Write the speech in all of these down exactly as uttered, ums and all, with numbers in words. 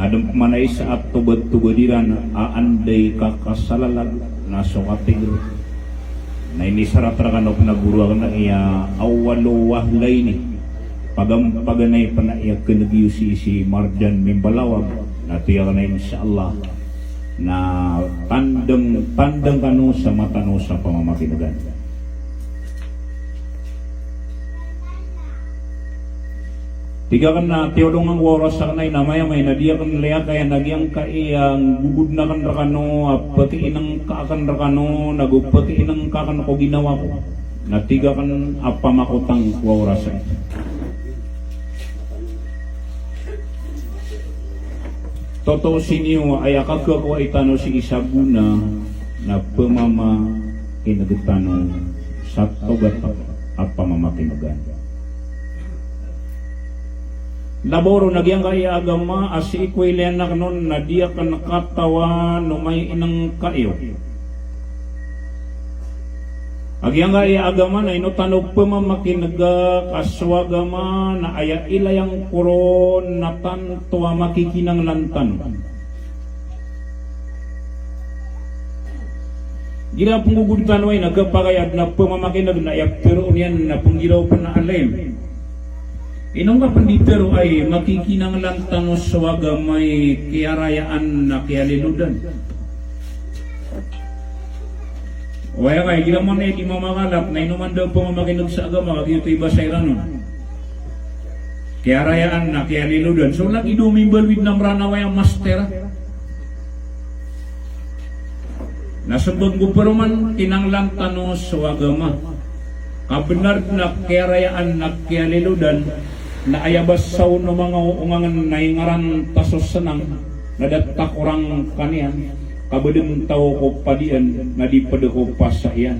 Adn pman a isa a tobad-tobad iran a anday kakasalalag na so katigr. Na inisarat rkano pn a goro akn a iya awwalu wahlaini. Pagam-, paganay pn a iya kneg iyo si, si Marjan Mimbalawag. Na tig akn a insha Allah na tandng, tandng kano sa mata no sa pamamakinegan. Tig akn a tiyolongan ko oras akn a inamay-amay na di akn liyakay a giyangkaya a nggogod akn rkano a pkiinngka akn rkano, nago pkiinngka akn ko ginawa ko. Na tig akn a pamakotang ko oras akn. Totoo sii niyo a aya kakowai tano sii sa gona na pmamakineg tano sa togat a pamamakinegan. Labaw ron a giyangkaya a agama a sii ko ilay akn on na di akn katawan o mainngka iyo. A giyangkaya a agama na ino tano pmamakinega ka so agama na aya ilay angkoron na tanto a makikinanglan tano. Igira pnggogod tano ai na khapakay a adn a pmamakineg na aya ptharoon iyan na pnggiraw pn a alim. Ino nga pn di tharoa i makikinanglan tano so agama i kiyarayaan na kiyalilodan. Oway ka, igira man i di mamakalap na ino man da pmamakineg sa agama ka giyoto i basa iran on. Kiyarayaan na kiyalilodan. So lagid o mimbaloy dn a Mranaw a aya master. Na smbag ko paroman, kinanglan tano so agama. Ka bnar dn a kiyarayaan na kiyalilodan, na aya basa o manga ongangen na ingaran ta so snang, na da ta korang kaniyan, ka ba dn taw ko padiyan, na di pd ko pasa iyan.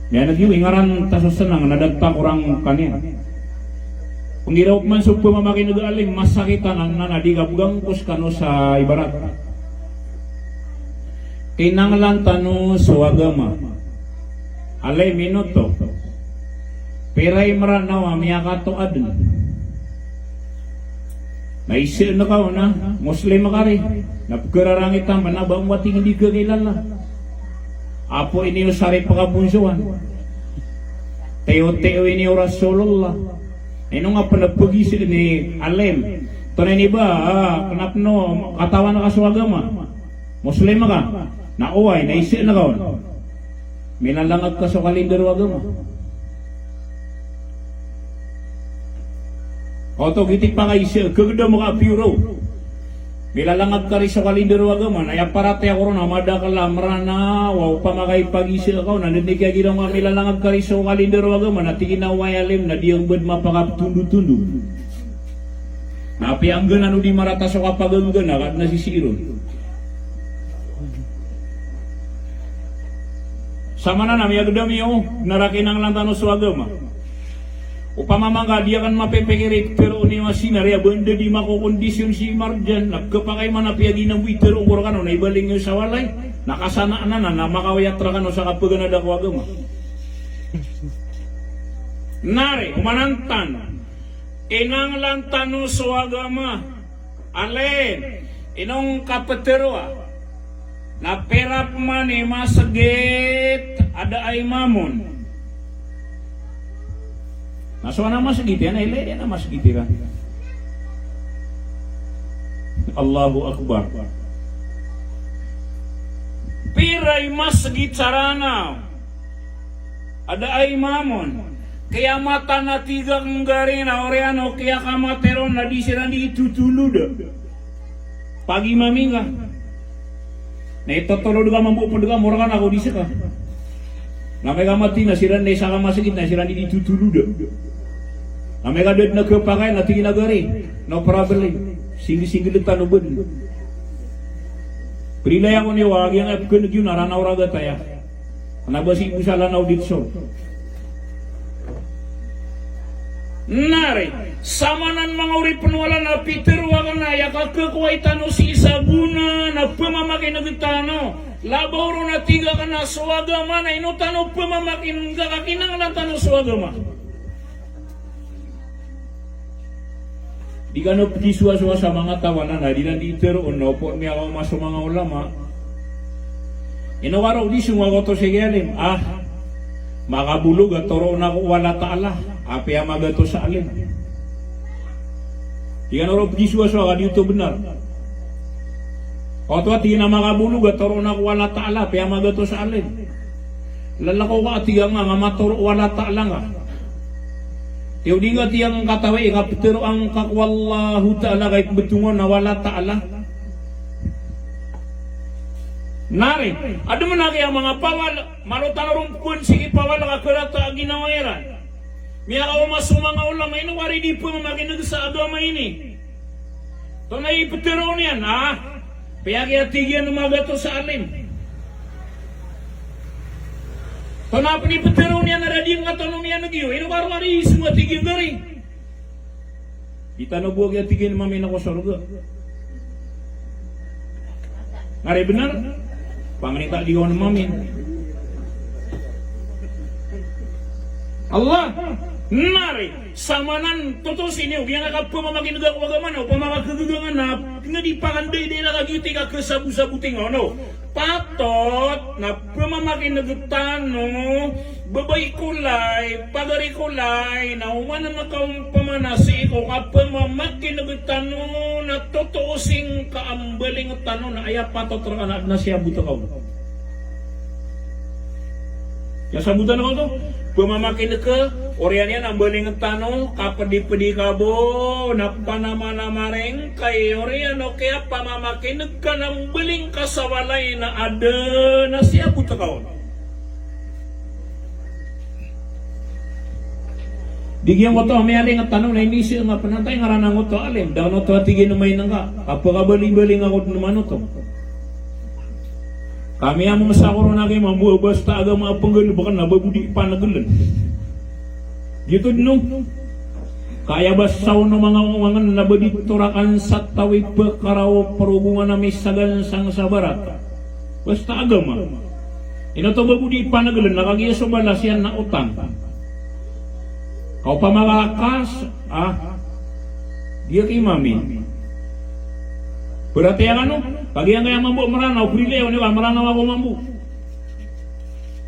Aya na giyo ingaran ta so snang na da ta korang kaniyan. Pnggiraw pman so pmamakineg a alim, masakit anan na di ka bgangkos kano sa ibarat. Kinanglan tano so agama. Alim, ino oto? Pira i Mranaw a miyakatoa dn. Na isaan ka on a Muslim ka ri, na pkhararangit a manaw ba o mati ngka di kakilala. Apo ini o sari pkabonsowan. Tiyo-tiyo ini o Rasulullah. Ino nga pn a pgisaan i alim. Tonaa ini ba, ah, kna pn o katawan ka so agama. Muslim ka? Na oway, na isaan ka on? Milalangag ka so kalindar o agama. Oto giti pakaisa, gagdam ka a piyoro. Milalangag ka ri so kalindar o agama, na aya paratiyaya ko ron a madakl a Mranaw a opama ka ipagisaa ka on, na dn i kiyagira nga milalangag ka ri so kalindar o agama, na tig iyan a oway alim, na di ang bad mapakaptondotondo. Na apiya angganan o di marata so kapaganggana, ka adn a sisii ron. Samanan a miyagdam iyo, na ra kinanglan tano so agama. Opama manga di akn mapipikir i ptharoon iyo a sinar, aya ba anda di makokondisyon si Marjan, na khapakay man apiya giya bo i tharoon ko rkano, na ibaling iyo sa walay, na kasanaan anan, na makaoyat rkano sa kapaganada ko agama. Na ri, omanantan, kinanglan tano so agama. Alim, ino ngka ptharoa na pira pman i masgit a da a imam on? Na so ana masgit iyan, ilay iyan a masgit iran. Allahu Akbar. Pira i masgit sa Ranaw a da a imam on? Kiyamatan a tig akn gari na oriyan o kiyakamati ron na di siran di itotoloda. Pagimami ngka. Na itotolod ka mambo pd ka, morka na ko di ska. Na amay ka mati na siran na isa ka masgit na siran di itotoloda. Na amay ka da dn a khapakay na tig iyan a gari, no problem. Singg-, singgltan o badn. Prilaya ko niyo a giyangkaya pkhaneg iyo na Ranaw ragat aya. Kna ba sii bo sa Lanao di Sor. Na ri, samanan manga oripn o Allah na pitharo akn a aya kakowai tano sii sa gona na pmamakineg tano. Labaw ron a tig akn a so agama na ino tano pmamakineg ka kinanglan tano so agama. Di kano pkisowasowa sa manga taw anan a di ran di tharoon na opama miyakaoma so manga ulama. Ino ka ro di songa ko oto sii ki alim? Ah, makabolog a toroon ako o Allah Ta'ala, apiya magatos a alim. Di kano ro pkisowasowa ka di oto bnar. Oto a tig iyan a makabolog a toroon ako o Allah Ta'ala, apiya magatos a alim. Lalakaw ka a tig iyan a nga matoro o Allah Ta'ala nga. Tiyo di nga tig iyan a katawai nga ptharoa ngka ko Allahu Ta'ala ka ipmbtongan a o Allah Ta'ala. Nari, adn man a giya manga pawal, malo tano ron pkowan sii ki pawal ka karata a ginawa iran. Miyakaoma so manga ulama, ino ka ri di pmamakin'g sa agama ini. Tonaa i ptharoon iyan, ah, piya giya tig iyan o magatos a alim. Tonaa pn i ptharoon iyan a da di ngka tano miyan'g iyo, ino ka ro ari so nga tig iyan gari. Di tano bo giya tig iyan mamin ako sorga. Nari bnar. Pangnita di kawan mamin. Allah, nari, samanan totos ini, ogaid na kapmamakin'g ako agama na, opama ka kagagangan na, nga di pakandaydaya ka giyoto i kakhasabosabotin ka, ono. Patot na pmamakin'g tano, babay ko lay, pagari ko lay, na oman na makaompama na sii ko kapmamakin'g tano, na totoo singka a mbaling tano, na aya patot rka na adn a siyabot ka on. Aya sabotan ka oto, pmamakin'g ka, oriyan iyan a mbaling tano, kapdipdi ka bo, na panamanama rengka i oriyan o kiyapamamakin'g ka na mbaling ka sa walay na adn a siyabot ka on. Di giyangkoto a miyaling tano na inizaan nga pn antaa i ngaran angkoto a alim, da kano oto a tig iyan a maina ngka, kapakabaling-baling ako dn man oto. Kami a mama sa korona kay mambo a basta agama a pnggalbkn na ba bo di panagln. Giyoto dn o. Ka aya ba sa ono manga ongangn na ba di torakan sa taw i pkaraw progongan a misagan sang sa barat. Basta agama. Ino oto ba bo di panagln na kagiya so balas iyan na otang. Ka opama ka kas, ah, di aki mamin. Paratiyaya kano, kagiya ngka aya mambo a Mranaw, prilaya o niyo ka Mranaw ako mambo.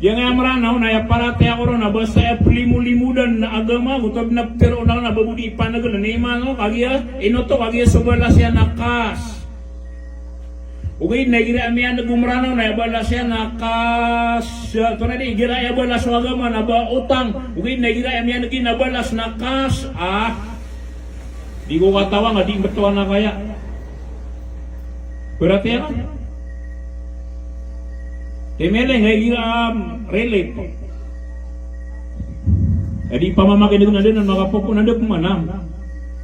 Giyangkaya Mranaw na aya paratiyaya ko ron na basta aya plimolimodan na agama, goto a bnar ptharoon akn na ba bo di panagln, na imanto kagiya, ino oto kagiya so balas iyan na kas. Ogaid na igira aya miyan'g o Mranaw na aya balas iyan na kas. Tonaa di, igira aya balas o agama na ba otang. Ogaid na igira aya miyan'g iyan a balas na kas. Ah. Di ko katawan a di mbtowan a kaya. Paratiyaya ka. Temele nga igira, um, relief. Adi pamamakin'g na dn a makapopon a da pman a.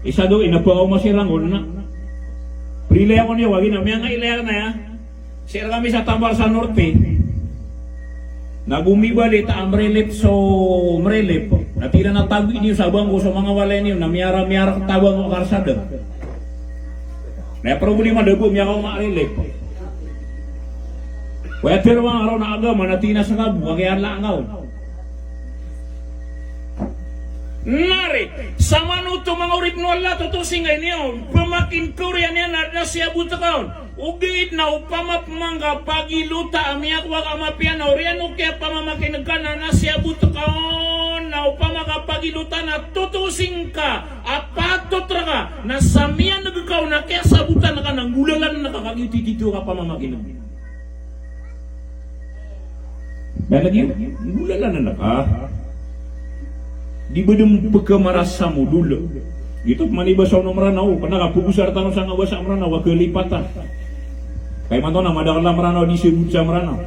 Isa daw i na pakaoma siran on na. Prilaya ko niyo, wagi na miyangailaya na ya. Sii rkami sa Tambar sa Norte. Na go mibalit a mrelep so mrelep. Na tig iran a tabi niyo sa bangko so manga walay niyo na miyara, miyara tabang ko karsada. Na aya problema da bo miyakaoma a relep. Waya tero a ngka ron a agama na tig iyan a ska bo, kagiya ala ngka on. Nari, samanoto manga oripn o Allah, totosi ngka ini on, pamakin ka oriyan iyan a adn a siyabot ka on. Ogaid na opama pman ka pagilota a miyakowa ka a mapiya na oriyan o kiyapamamakin'g ka na adn a siyabot ka on, na opama ka pagilota na totosi ngka a patot rka na sa miyan'g ka on a kiyasabotan ka na nggolalan ka kagiya titho ka pamamakin'g. Na lagid, nggolalan ka. Di ba dn pkamarasa mo dolo. Giyoto pman i basa o Mranaw, kna ka pagosar tano sangka basa Mranaw a kalipatan. Ka imanto na madakl a Mranaw a di sabot sa Mranaw.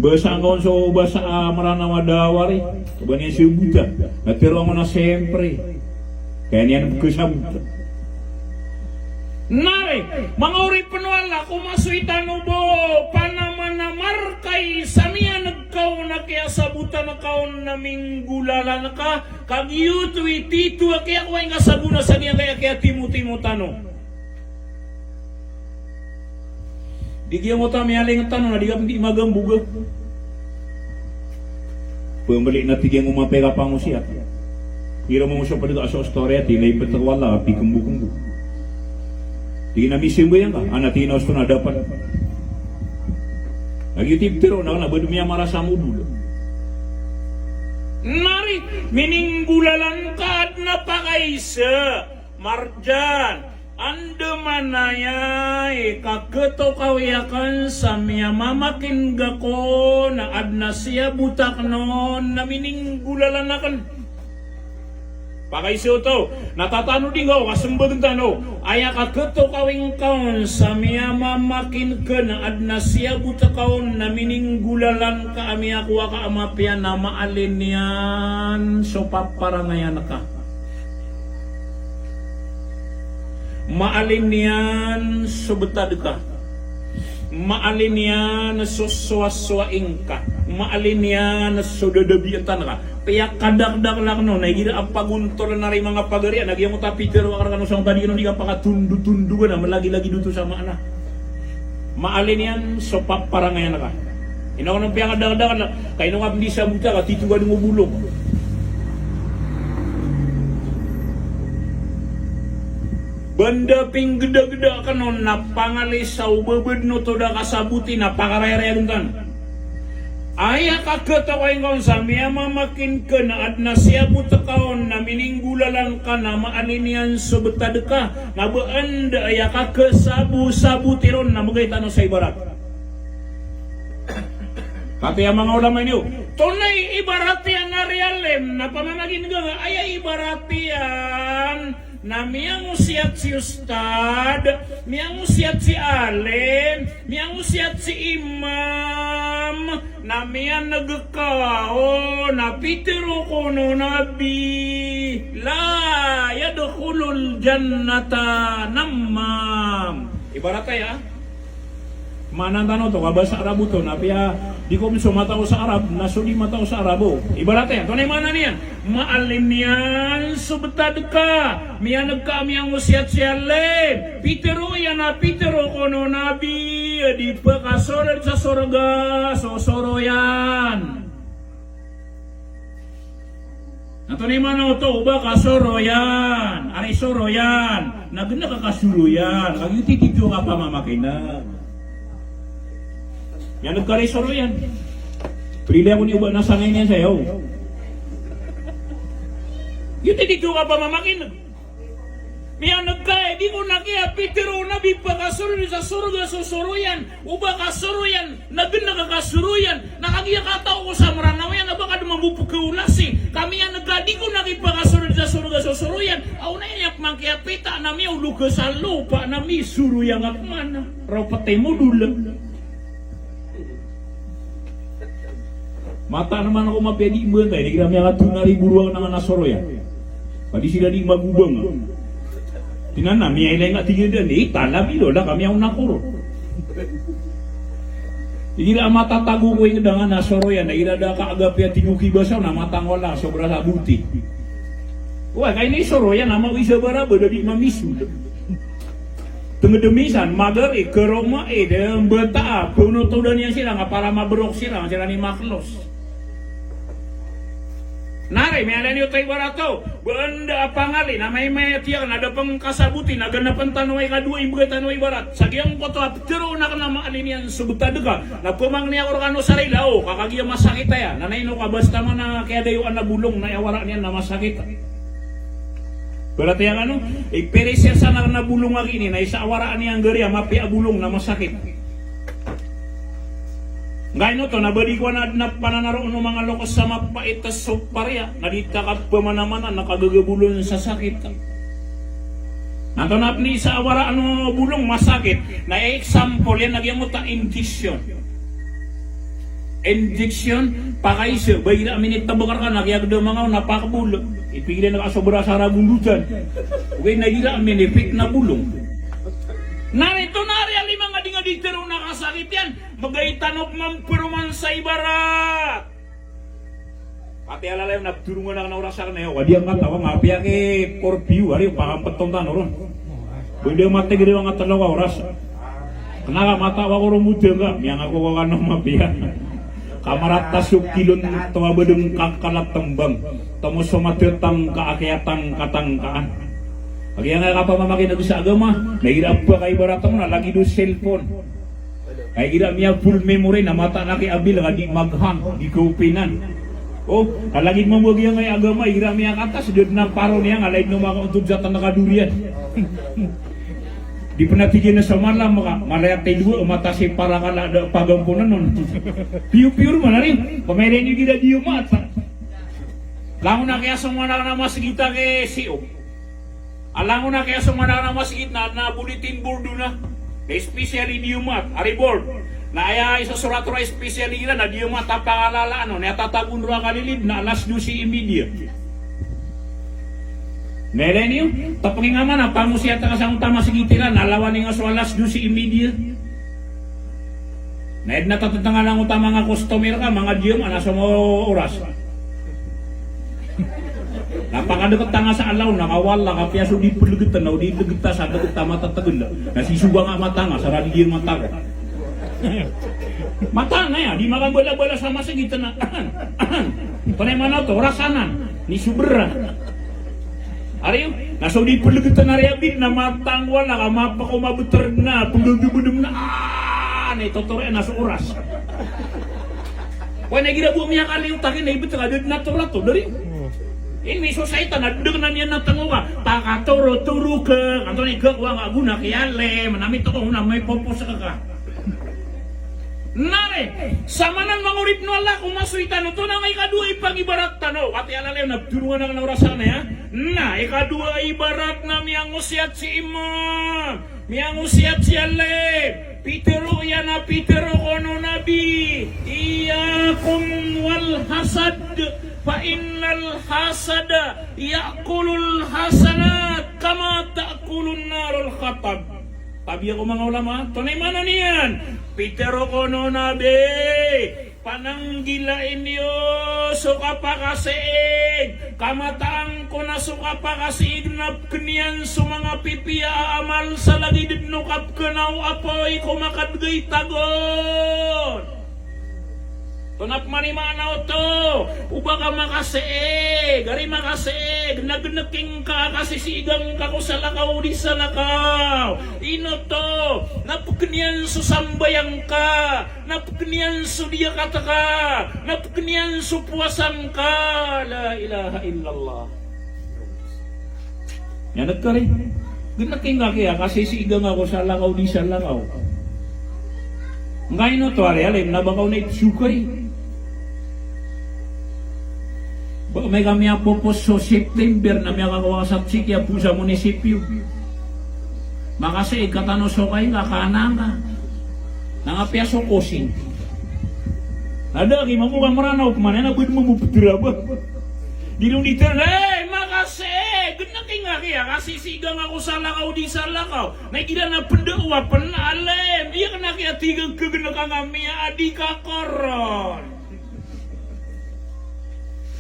Basa ngka on so basa a Mranaw a da a wari, ba niyan sabotan. Na tero angka on a siyempre. Kaya niyan pkasabot. Nari, manga oripn o Allah, komasoy tano bo, panamanamar ka i sa miyan'g ka on a kiyasabotan ka on na minggolalan ka, ka giyoto i titho a kiyakowa ingka sa gona sa giyangkaya kiyatimotimo tano. Di giyangkoto a miyaling tano na di ka pn di magamboga. Pmbali na tig iyan o mapiya ka pangosiyat. Ira mo so pd a so story a tig iyan a iptk o Allah a pikmbokmbo. Tig iyan a misambayang ka, ana tig iyan a osto na dapat. Lagid o tibtero na kna ba dn miyamarasa modol. Nari, mininggolalan ka, adn a pakaisa, Marjan, andamanaya i kakhatokawi akn sa miyamamakin'g ako na adn a siyabot akn on na mininggolalan akn. Pakaisa oto, na tatanodi ngka o kasmbagn tano, aya kakhatokawi ngka on sa miyamamakin'g na adn a siyabot ka on na mininggolalan ka a miyakowa ka a mapiya na maalin iyan so paparangayan ka. Maalin iyan so btad ka. Maalin iyan so sowasowaing ka. Maalin iyan so dadabiatan ka. Piyakadakdakl akn on, na igira a pagontol na ri manga pagari, na giyangkoto a pitharo akn rkano sa manga pagari, di ka pakatondotondog na malagilagid oto sa maana. Maalin iyan so paparangayan ka. Ino kano piyakadakdakl, ka ino ka pn di sabota ka tito ka dn o bolong. Banda pinggdagda kano na pangalisa o babad oto da kasaboti na pakarayarayag tano. Aya kakhatokawi ngka on sa miyamamakin'g na adn a siyabot ka on na mininggolalan ka na maalin iyan so btad ka, na ba anda aya kakhasabosaboti ron na mbgay tano sa ibarat. Katii a manga ulama ino, tonaa i ibarat iyan a riyalim na pamamakin'g, aya ibarat iyan na miyangosiyat si ustad, miyangosiyat si alim, miyangosiyat si imam, na miyan'g ka o na pitharo ko o Nabi, la yadkhulul jannata nammam. Ibarat aya, maana tano oto, kabasa Arab oto, na apiya di ko pn so matao sa Arab, na so di matao sa Arab, o. Ibarat iyan, tonaa i maana niyan? Maalin iyan so btad ka, miyan'g ka a miyangosiyat si alim, pitharo iyan a pitharo ko o Nabi, a di pkasold sa sorga so soroyan. Na tonaa i maana oto, o ba ka soroyan, ari soroyan, na gn ka ka soroyan, kagiya titho ka pamamakin'g. Miyan'g ka ari soroyan. Prilai ako niyo ba na sangay niyan saya, o. Giyoto i titho ka pamamakin'g. Miyan'g ka, e, di ko na kiya pitharo o Nabi pkasold sa sorga so soroyan, o ba ka soroyan, na gn ka ka soroyan, na kagiya katao ko sa Mranaw iyan, a ba ka dn mambo pkaolasi, ka miyan'g ka, di ko na kipkasold sa sorga so soroyan, a onaan iyan pman kiyapita na miyaolog ka sa lopa na misoroyan ka pman. Raw ptay mo dola. Mataan man ako mapiya di mbantay, di kira miyakatona ri boro akn a soroyan. Padi sira di magobang. Tinan na, miyailay nga tig iyan dn, e, tala mi lola kami a onakoro. Igira a matatago ko ingd angkanan a soroyan, na igira da ka agapi a tig o kibasa, na mataan ko lang, sobra sa boti. Wa, kaini soroyan, ama o isa baraba, da di mamisod. Tenged misan, magari, keroma, e, de, mbata, a, penotodan iyan siran, a para mabrok siran, siran i maklos. Nari, miyailay niyo oto ibarat o, ba anda a pangali, na maimay a tiyak, na da pn kasaboti, na ganapan tano a ikadowa, imbgay tano a ibarat. Sa giyangkoto a ptharoon akn a maalin iyan so btad ka, na pmangni ako rkano sa rila o, ka kagiya masakit aya, na ino ka basta man a kiyadayoan a bolong, na aya waraan iyan na masakit. Ibarat iyan kano, ipirisirsan akn a bolong a gini, na isa a waraan iyan gari a mapiya a bolong na masakit. Ngkaino oto na ba di ko ana dn a pananaroon o manga loks a mapait a so pariya, na di ta kapamanaman na kagagabolon sa sakit. Na antonaa pn i isa a waraan o bolong masakit, na example iyan na giyangkoto a injection. Injection, pakaisa, ba igira a minit a bakar ka na kiyagdam angka on na pakbol. Ipigilan ka so bras a ragondotan. Ogaid na igira a minipit na bolong. Na rito na ari a lima nga di nga di tharoon a kasakit iyan. Mbgay tano pman paroman sa ibarat. Pati a lalayon na ptharoon akn a oras akn aya, wa di angka taw a mapiya ki Scorpio, ari, pakampton tano ron. Banda matig di angka tlo ka oras. Kna ka mataw ako ron, mudang ka, miyangako ka kano mapiya. Kamaratas so kilon taw a badang kakalat tmbang. Tomo so matetangka a kiyatangkatangkaan. Kagiya nga kapamamakineg sa agama, na igira a pakaibarat mo na lagid o cellphone. Kagiya igira miya-full memory na mataan a ki-abil ka di mag-hang, di ka-open-an. O, ka lagid mambo a giya nga i agama, igira miyakatas, da dn a paro niyan, ka lagid o makaontod sa tanda ka dorian. Di pn a tig iyan a sa mala, maka, mala iyan a tig iyan a matas i parakala a da pagamponan on. Piyor-piyor man ari, pamailay niyo igira Diyamaat. Langon a kiyasongowan akn a masgit a ki Siyo. A langon a kiyasongowan akn a masgit na, na bulletin board on a. Na especially Diyamaat, ari board. Na aya isa so sorat ron a especially iran na Diyamaat a pakalalaan on, na aya tatago on roo a kalilid na alas dose y media. Mailay niyo, tapngi nga man a pangosiyat ka sangkoto a masgit iran, na lawan iyan nga so alas dose y media. Na aya dn a tatatagan angkoto a manga customer ka, manga Diyamaat na so manga oras. Na pakadkt anga sa alaw, na kawala, kapiya so di plgtn, na o di dkt a sa dkt a matategel. Na sisoba nga mata nga, sa radi di mata ko. Mata nga aya, di makabalabala sa masgit na. Tonay man oto, oras anan, ni sobra. Ari, na so di plgtn ari a bid na matangwala ka mapako mabtr na, pgdgdm na, ah, na itotoro iyan na so oras. Oway, na igira bo miyakaliyo taki na ibtr ka da dn a torat o, dari. Ini so saitan na dn a niyan na tango ka, pakatorotoro ka, antonaa i gagawa nga gona ki Alim, na mitokaw na may popos ka ka. Na ri, samanan manga oripn o Allah ko masoy tano, oto na nga ikadowa i pangibarat tano. Katii a lalayon na ptharoon anan a oras anan aya. Na ikadowa i ibarat na miyangosiyat si Imam, miyangosiyat si Alim. Pitharo iyan a pitharo kon o Nabi, "Iyyakum wal hasad, fa innal hasada ya'kulul hasanat kama ta'kulun narul hatab." Tabiya ko manga ulama, oto na i maana niyan. Pitharo kon o Nabi, pananggilai niyo so kapakasiig. Kamataan ko na so kapakasiig na pkn iyan so manga pipiya a amal sa lagid dn o kapkn o apoy ko makadgay tagon. Oto na pman i maana oto, o ba ka makasiig, ari makasiig, na gnki ngka a kasisiigan ka ko salakaw o di salakaw. Ino oto, na pkn iyan so sambayang ka, na pkn iyan so diyakat ka, na pkn iyan so powasa ngka. La ilaha illallah. Aya nagkari, gnki ngka kiya kasisiigan ka ko salakaw o di salakaw. Ngkaino oto ari Alim, na ba ka on a ipsokay. Ba amay ka miyapopos so September na miyakakowa ka sa tsiki a bo sa munisipyo. Makasiig ka tano sokay ngka, kanaan ka. Na nga piya so kosing. Na da ki mambo ka Mranaw pman aya na bd mambo ptr a ba. Di ron di tr, eh, makasiig, gnki ngka kiya kasisiigan ka ko salakaw o di salakaw. Na igira na pndawa pn a Alim, aya kna kiya tig ka gnk ka nga miyaadik ka koron.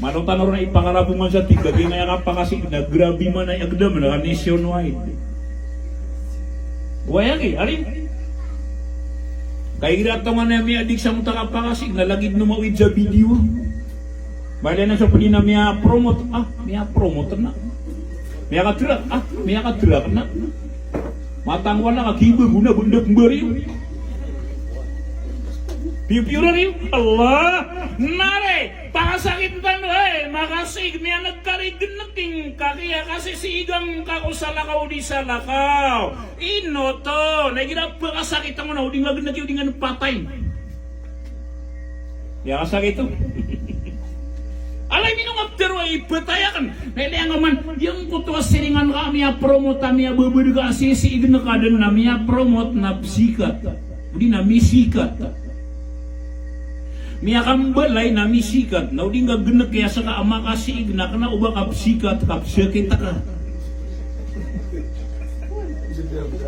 Malo tano ron a ipakarabongan sa tig ka, giya nga aya kapakasiig na grabe man a aya gdam na nationwide. Oway aki, ari. Ka igira tongan a miyaadik sangkoto a kapakasiig na lagid o mawid sa video. Mailay na so pd iyan a miyapromote, ah, miyapromote na. Miyakadrak, ah, miyakadrak na. Matangwala ka, kiba gona bo ndak mbari. Piyor-piyor ari, Allah. Na ri, pakasakit tano, eh, makasiig, miyanagkari, gnki ngka kiya kasisiigan ka ko salakaw o di salakaw. Ino oto, na igira pakasakit tano na o di nga gnki, o di nga npatay. Aya kasakit oto. Alay, mino nga ptharoa i pthay akn. Na ilay angka man, giyangkoto a siringan ka a miyapromote, a miyababad ka a sisiig ngka dn na miyapromote na psikat. O di na misikat. Miyakambalay na misikat. Na o di nga gnki a ska a makasiig na kna o ba ka psikat, ka psakit ka.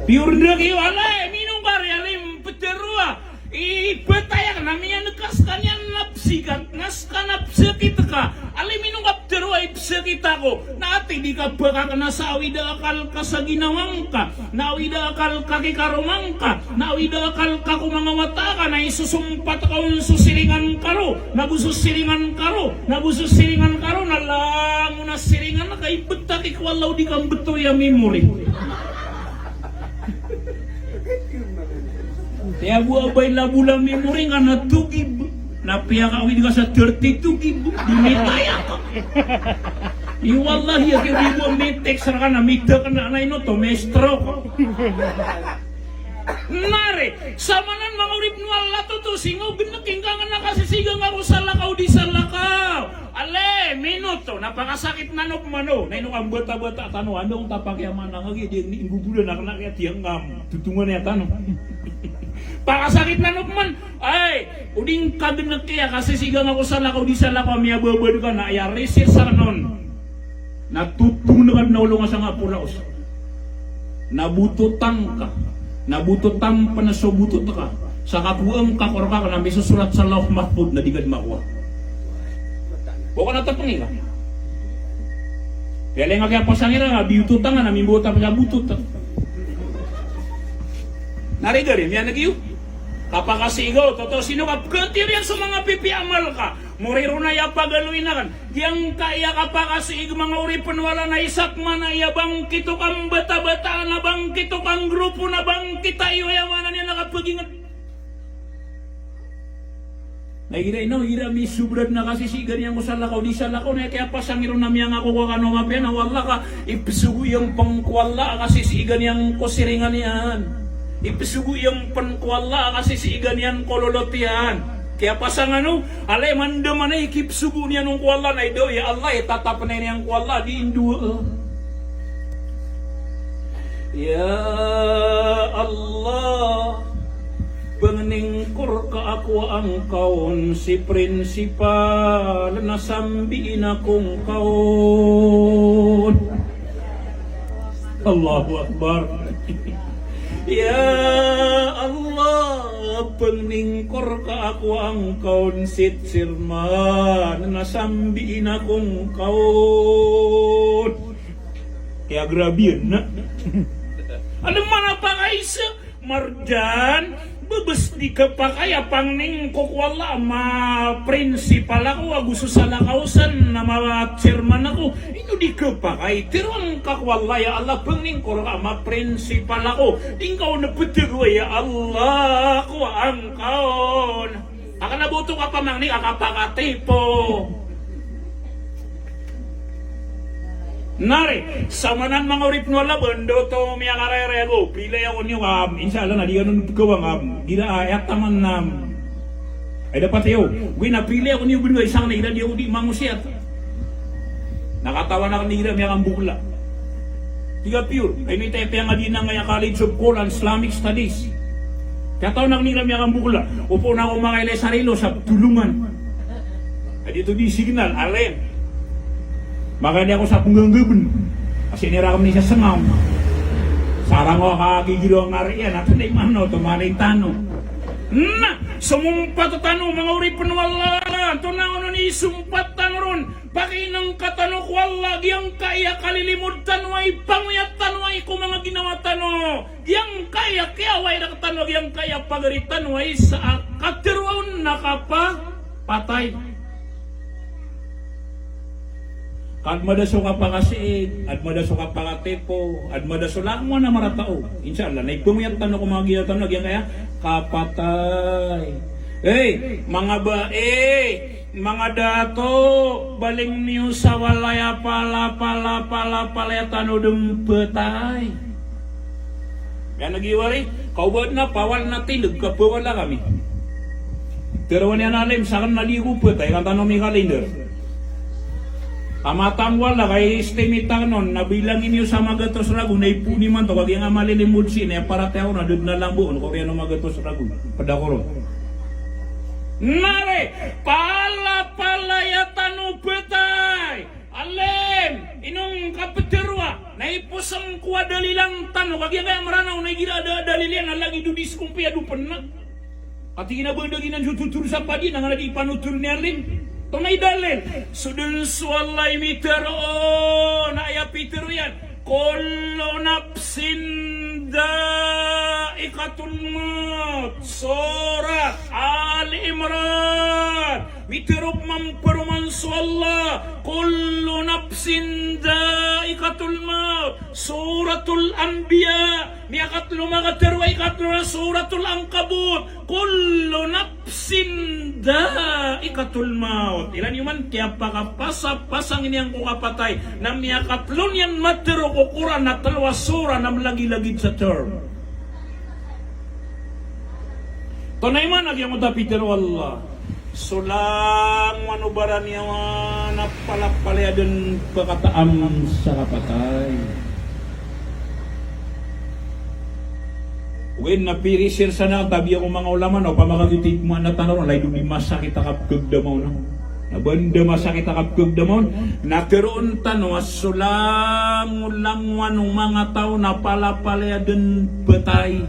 Piyor dn aki, alay, mino nga ari, alay, ptharoa. I pthay akn na miyaneg ka skaniyan na psikat, na ska na psakit ka. Alay, mino nga ptharoa. ipsakit ako. Na ati di ka pkakna sa awida akal ka sa ginawa ngka, na awida akal ka ki karoma ngka, na awida akal ka ko manga wata ka, na isosompat ka on so siringan ka ro, na bo so siringan ka ro, na bo so siringan ka ro, na langon a siringan ka, ibtaki ko Allah o di ka mbtowi a memory. Tiya bo a ba ila bo la memory ngka na togib. Na piyakaawid ka sa thirty-two gig, di mitaya ka. I wallahi, aki di bo mitext rka na mitakna na ino to, mi-stroke. Nari, samanan manga oripn o Allah toto, singo gnk ingka ngka na kasisiga ngka ko salakaw di salakaw. Ale, minuto, na pakasakit nano pman o. Na ino ka mbatabata tano, anda on tapak iya mana ngka, di nggogolan a kna kiya tiyangkam. Totongan iya tano. Pakasakit nano pman. Ay, o di ngka gnk iya kasisiga ngka ko salakaw di salakaw, miyababad ka na aya research sa kna on. Na totongan ka dn a olo ngka sangka polaos. Na bototang ka. Na bototang pn so botot ka. Sa kakowa ngka ko rka na misosorat sa Lawh Mahfudh na di ka dn makowa. Bo ka na tapngi ka. Piyalay ngka kiyapasang iran a biyototang na mimbototang sa botot. Na riga ri, miyaneg iyo. Kapakasiga o, toto sino ka pkatiriyan so manga pipiya amal ka. Moriro na iya pagaloyin akn. Giyangkaya kapakasiig manga oripn o Allah na isa pman a iya bangkit o kambatabata, na bangkit o kanggrupo, na bangkit a iyo aya maana niyan a kapagingd. Na igira ino, igira misobrad na kasisigan iyan ko salakaw di salakaw, na kiyapasang iron na miyangako ko kano mapiya na o Allah ka ipsogo iyan pn ko Allah a kasisigan iyan ko siringan iyan. Ipsogo iyan pn ko Allah a kasisigan iyan ko lolot iyan. Kiyapasang ano, alay mandaman a ikipsogo niyan on ko Allah na idaw, ya Allah, itatapn iyan ko Allah, di indowa. Ya Allah, pangni ngka rka a kowa angka on si prinsipal na sambiin ako ngka on. Allahu Akbar. Ya Allah, pangni ngka rka a kowa angka on si chairman na sambiin ako ngka on. Kaya grabe iyan na. Ano man a pakaisa, Marjan, bebes di kepakay a pangni ngka ko Allah a ma-principal ako, ago so salakaw san na ma-chairman ako. Ino di kepakay? Teroa ngka ko Allah, ya Allah, pangni ngka rka a ma-principal ako. Di ngka on ptharoa, ya Allah, kowa angka on. Akn a boto ka pamangni ka kapakatipo. Nari, samanan manga oripn o Allah, banda oto miyakarayarayag o, pilay ako niyo ka, insha Allah, na di kano pkawang ka, gira a, aya taman na, ay dapat iyo, wi na pilay ako niyo banda, isa ka na ira di ako di mangosiyat. Na katawan akn igira miyakambokla. Tig a pure, ay ino i taya piyangadinan ka aya College of Quran Islamic Studies. Katawan akn igira miyakambokla. Opama ako makailay sa rilo sa Tulungan. Adi to di signal, alim. Makailay ako sa Pnggabn. Kasi nira kami sa Sengaw. Sarang ako kagigiro nga riyan, at hindi man, no, tumali tano. Na, sumumpat tano, manga oripn o Allah. Antonaa onon i sumpat tano ron. Pakinangka tano ko Allah, giyangkaya kalilimod tano a ipangoyat tano a iko manga ginawa tano. Giyangkaya kiyawai rktano, giyangkaya pagari tano a isa a kateroa on na kapapatay. Ka adn mada so kapakasiig, adn mada so kapakatipo, adn mada so langowan a marata o. Insha Allah, na ipangoyat tano ko manga ginawa tano a giyangkaya kapatay. Hey, manga bai, manga dato, baling niyo sa walay a palapalapalapalaya tano dn phatay. Miyaneg iyo ari, ka o ba adn a pawal na tindg ka pawal a kami. Teroa niyan a alim, sakn na di ko phatay, iran tano mikalindar. Ka matangwal a, ka i-estimate akn on, na bilangin iyo sa magatos ragon, na ipoon imanto, ka giyangkaya malilimod sii, na aya paratiyaya ko na da dn a lambo on, ka oriyan o magatos ragon. Pd ako ron. Nari, palapalaya tano phatay. Alim, ino ngka ptharoa, na ipos ngka ko a dalilan tano, ka giyangkaya Mranaw na igira a da a dalil iyan, na lagid o di skompiya do pn na. Ka tig iyan a ba da giyanan so totol sa padi, na ngka na di panotolen i alim. Antonaa i dalil? So dn so Allah i mitharo on, aya pitharo iyan, "Kullu nafsin dha'iqatul maut." Surat Ali Imran. Mitharo pman paroman so Allah, "Kullu nafsin dha'iqatul maut." Suratul Anbiya. Miyakatlo, miyakatlo a ikatlo na Suratul Ankabut. "Kullu nafsin dha'iqatul maut." Ilay niyo man kiyapakapasapasang ini angko kapatay. Na miyakatlo niyan matharo ko Qur'an na tlo a surah na mlagilagid sa term. Antonaa i maana giyangkoto a pitharo o Allah? So langowan o baraniyawa na palapalaya dn pkataam sa kapatay. Wen na pirisir sana tabiya ko manga ulama na opama ka giyoto i maana tano ron, lagid o di masakit a kapkhagdamaw na. Na ba anda masakit a kapkhagdamaw on, na tharoon tano a so langolangowan o manga taw na palapalaya dn ptay.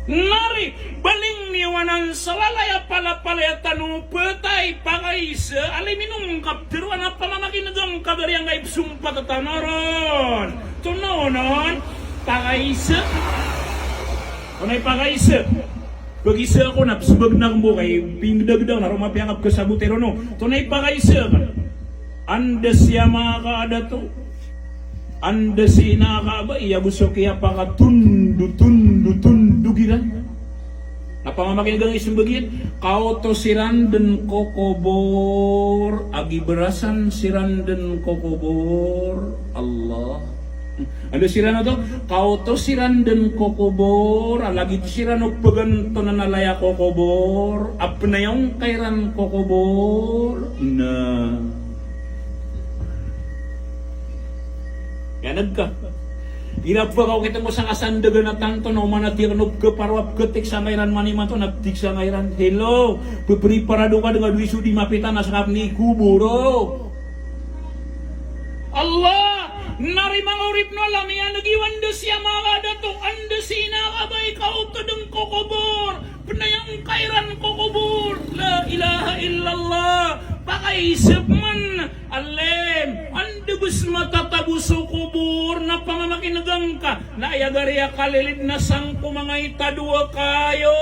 Nari, baling niyo anan sa lalay a palapalaya tano ptay, pakaisa, alay minom ka ptharoan a pamamakin'g angka gari angkai psompat tano ron. Antonaa onon, pakaisa. Antonaa i pakaisa? Pagisa ako na psbagn akn bo kay pingdagdag na roma piyakapkhasabot iron o. Antonaa i pakaisa? Anda si ama ka a dato, anda si ina ka a bai, ago so kiyapakatondotondotondog iran. Na pamamakin'g angkai smbag iyan, kaoto siran dn ko kobor, a gibarasan siran dn ko kobor. Allah. Anda siran oto? Kaoto siran dn ko kobor, a lagid siran o pagantonan a laya ko kobor, a pnayong ka iran ko kobor. Na. Iyan'g ka. Igira pkaokit angko sa kasandagan a tanto na oman a di akn o pkaparo a pkatiksa ngka iran man imanto na ptiksa ngka iran. Hello, ppriparado ka dn a dowa i so di mapita na skap ni kobor o. Allah, nari manga oripn o Allah, miyan'g iyo anda si ama ka a dato, anda si ina ka a bai, kaoto dn ko kobor, pnayong ka iran ko kobor. La ilaha illallah. Pakaisa pman, alem, anda bs matatago so kobor na pamamakin'g angka, na aya gari a kalilid na san ko manga itado a kayo,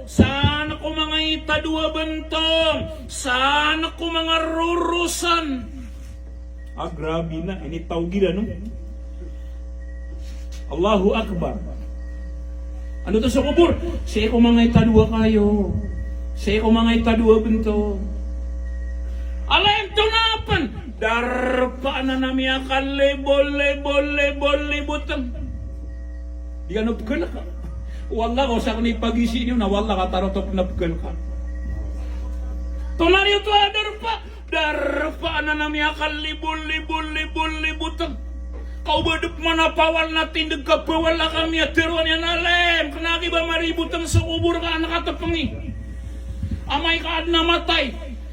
san ko manga itado a bntong, san ko manga rorosan. Ah, grabe na, initawag iran, no? Allahu Akbar. Anda oto so kobor? Sii ko manga itado a kayo. Sii ko manga itado a bntong. Alay antonaa pn? Darpa anan a miyakalibolibolibotng. Di kano pkhalka. Wallah, ka o sakn i pagisi niyo na wallah ka tarotop na pkhalka. Antonaa riyo oto a darpa? Darpa anan a miyakalibolibolibotng. Ka o ba dn pman a pawal na tindg ka pawal a ka miyatharoa niyan a lem, kna a giya ba maribotng so kobor ka an katpngi. Amay ka adn a matay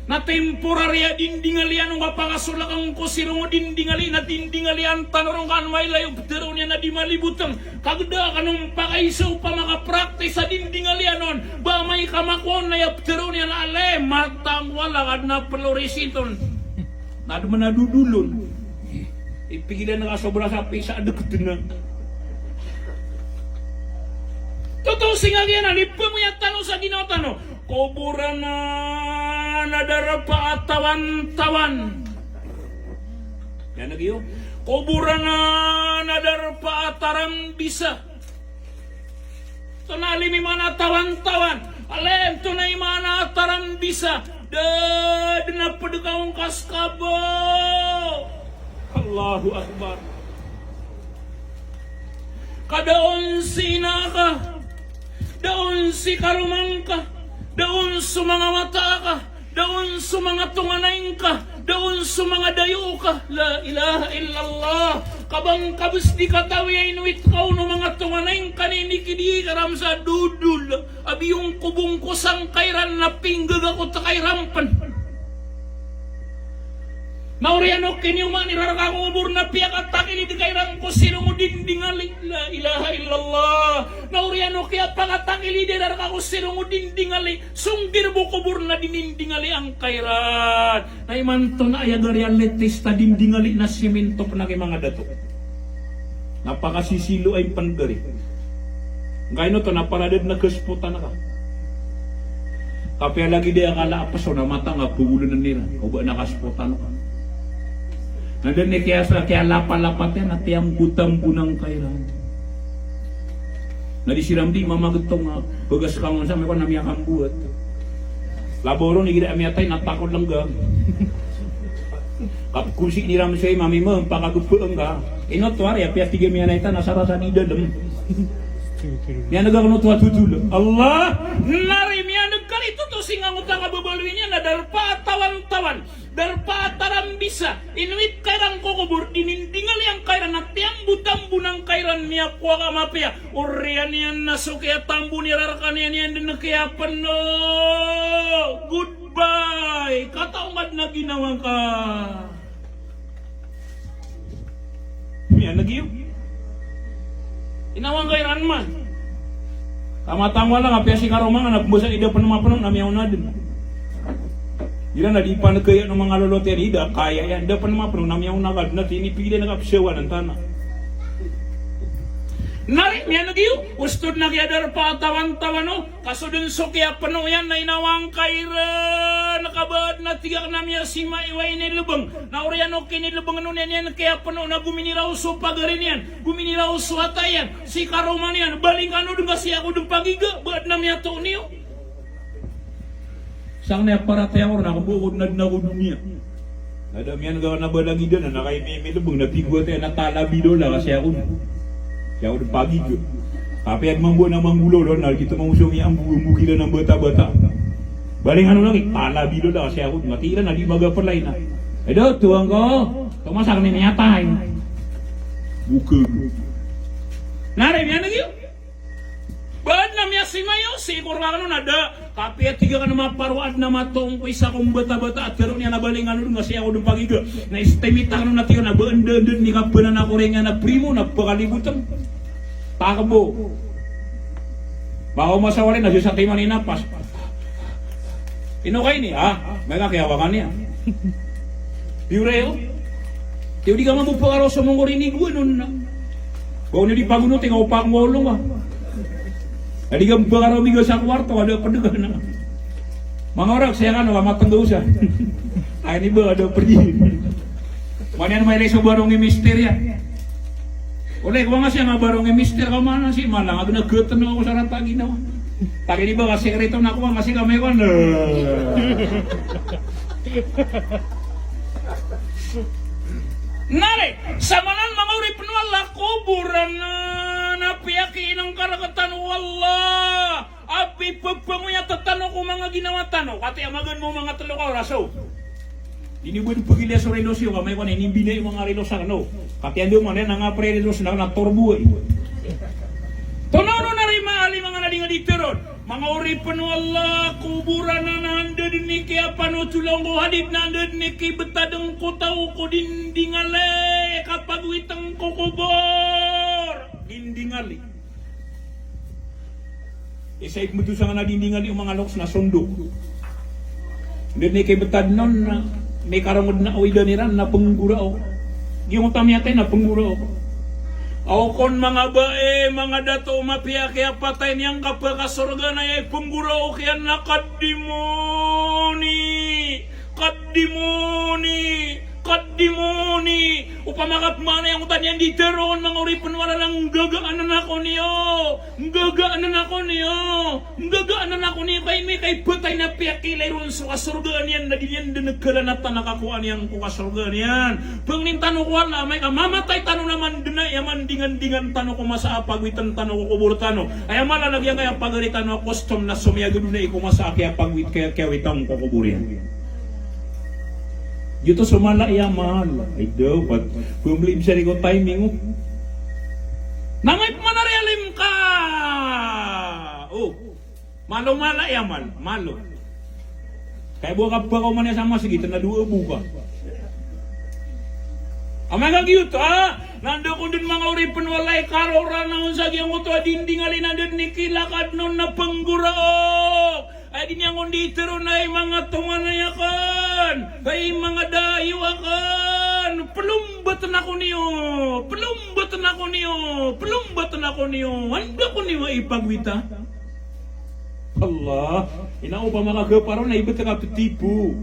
na temporary a dindingal iyan, o kapakasolak angko sirong o dindingal iyan, na dindingal iyan tano ron ka an mailay o ptharoon iyan a di malibotng. Kagiya da kano mpakaisa opama ka practice a dindingal iyan on, ba amay ka makowa on na aya ptharoon iyan a lem, matang wala ka adn a ploris iton. Na adn man a dodol on. Ipigilan ka sobra sa pisa a dkt na. Totoo sii nga giyanan, ipamoya tano sa ginawa tano. Kobor anan a darpa a tawantawan. Iyan'g iyo. Kobor anan a darpa a tarambisa. Antonaa limi maana a tawantawan? Alem, antonaa i maana a tarambisa? Da dn a pd ka ongka ska bo. Allahu Akbar. Ka da on si ina ka, da on si karoma ngka, da on so manga wata ka, da on so manga tonganay ngka, da on so manga dayo ka. La ilaha illallah. Ka ba ngka bs di katawi a inowit ka on o manga tonganay ngka na inikidi ka ran sa dodol a biyongkobongko sangka iran na pinggagakot ka iran pn. Na oriyan o kiniyoman iran rka ko kobor na piyakatakilid ka iran ko sirong o dindingali. La ilaha illallah. Na Aya no kiyapakatangkilid iran rka ko sirong o dindingali, so nggirb o kobor na dinindingali angkairan. Na imanto na aya gari a letista dindingali na siminto pn a ki manga dato. Na pakasisilo ay pn gari. Ngkaino oto na para da dn a kaspotan ka. Kapiya lagid aya kala a pso na matanga pagoln iran. Oba na kaspotan ka. Na da dn i kiyasa, kiyalapalapat iyan a tiyambotambo angkairan. Na di siran di mamagtong a bagas ka ngon sa mikowan a miyakamboat. Labaw ron igira a miyatay na takod lngga. Kapkonsik iran so imam, imam, pakagpng ka. Ino oto ari, apiya tig a miyanay ta na sarasa di dalm. Miyaneg akn oto a totol. Allah, nari miyaneg ka rito to singangota ka babaloy niyan na darpa a tawan-tawan. Darpa a tarambisa, inowit ka iran ko kobor, dinindingali angkairan a tiyambotambo angkairan, miyakowa ka mapiya. Oriyan iyan na so kiyatambo iran rka niyan, iyan dn kiyapno. Goodbye. Kataw ngka dn a ginawa ngka. Miyaneg iyo. Inawa ngka iran man. Kamatang wala nga piya si karoma nga na pmbasa i da pn mapno na miyaona dn. Iran na di panegaya no manga lolot iyan, i da kaya iyan, da pn mapno na miyaona ka dn, na tinipigilan ka psawanan tana. Nari miyaneg iyo, osto dn a kiyadarpa a tawan-tawan o. Ka so dn so kiyapno iyan na inawa ngka iran, ka ba adn a tig akn a miyasima i wa inilbng. Na oriyan o kinilbng on iyan, iyan kiyapno na gominiraw so pagari niyan, gominiraw so wata iyan, si karoma niyan, baling kano dn ka si ako dn pagiga, ba adn a miyatoon iyo. Sangni a paratiyaya ko ron a kbo ko dn adn ako doniya. Na da miyaneg a na balagidan a na kay mi-, milbng na pigowa taya na talabi dola ka si ako dn. Si ako dn pagiga. Kapiya dn mambo na manggolaw dola na gito mambo so miyambo-, mbo kiran a bata-bata. Baling ano lagi, talabi dola ka si ako dn. Mati iran a di magapalay na. Edo, tuwang ko. Tomas ako ni miyatay. Bukag. Nari, miyaneg iyo. Ba adn a miyasima iyo, sii ko rkakn on a da, kapiya tig akn a maparo a adn a matoon ko isa ko mbatabata a tharoon iyan a baling kano dn ka si ako dn pagiga. Na estimate akn on a tig akn a ba anda-anda dn i kabanan a koreng iyan a primo na pakalibotn. Takbo. Baka o masawari na sasatiman i napas. Ino ka ini, ha? Maya ka kiyawa ka niyan. Piyoray o. Tiyo di ka mambo pakaraw so mongkor ini gowa non na. Ba on iyo di pagono, tig a o pagono ka. Na di ka mambo pakaraw miga sa kwarto, ka da pd ka na. Manga orak, siya ka no, ka matenggaw sa. Ay, ini ba, ka da pd. Maniyan mailay so barong i mister iyan. Olay ko nga siya nga barong i mister ka mana si malang, agna geten ako sa rata ginawa. Tagi di ba ka sekreto na ko nga si kamay ko na. Nari, samanan manga oripn o Allah, koboran na, na piyakiinengkar ka tano o Allah. Apiya pagpangoyat tano ko manga ginawa tano. Kati a magaan mo manga telo ka oras o. Ini bo di pagilaya so relos iyo, kamay ko na inimbinay o manga relos akn o. Kati a ndo man iyan a nga pre relos na, na torbo ay. Tono no nari maali manga nading a di teron. Manga oripn o Allah, koboran na, na anda dn i kiyapanotolang ko hadith, na anda dn i kibetad ko taw ko dindingali, kapagwitn ko kobor. Dindingali. Isa i pmbtosangan a dindingali o manga loks na sondok. Anda dn i kibetad on na mikarongod na o idan iran na pnggoraok. Giyangkoto a miyatay na pnggoraok. Aw kon manga bae, manga dato, mapiya kiyapatay niyan ka pakasorga na aya i pnggoraok iyan na qaddimuni. Qaddimuni, qaddimuni. Opama ka pman aya angkoto a niyan di teroon manga oripn o Allah na nggagaan ako niyo, nggagaan ako niyo, nggagaan ako niyo, ka ino i kaibetad na piyakiilay ron so kasorgaan iyan na di niyan dn kalanatan a kakowaan iyan ko kasorgaan iyan. Pangnin tano ko Allah, amay ka mamatay tano na mandna, aya mandingandingan tano ko masa a pagwitn tano ko kobor tano. Aya mala na giyangkaya pagari tano a custom na somiyagad on ai ko masa a kiyapagwit, kiya-, kiyawit tano ko kobor iyan. Giyoto so mala i amal. Ay daw, pat, pembeli bisa di ko timing, o. Namay pman a riyalim ka. O. Malo mala i amal, malo. Kaya bo ka pakaoma niyan sa masgit na dowa bo ka. Amay ka giyoto, ha? Na anda kon den manga oripen o Allah i karoranaon sa giyangkoto a dinding a linaden i kilakadn on na penggoraok. Ay di niyan kon di tero na ay manga tomanay aken, ay manga dayo aken, pelombaten ako niyo, pelombaten ako niyo, pelombaten ako niyo. Anda kon iyo ipagwita? Allah, ino opama ka gaparo na ibet ka petipo.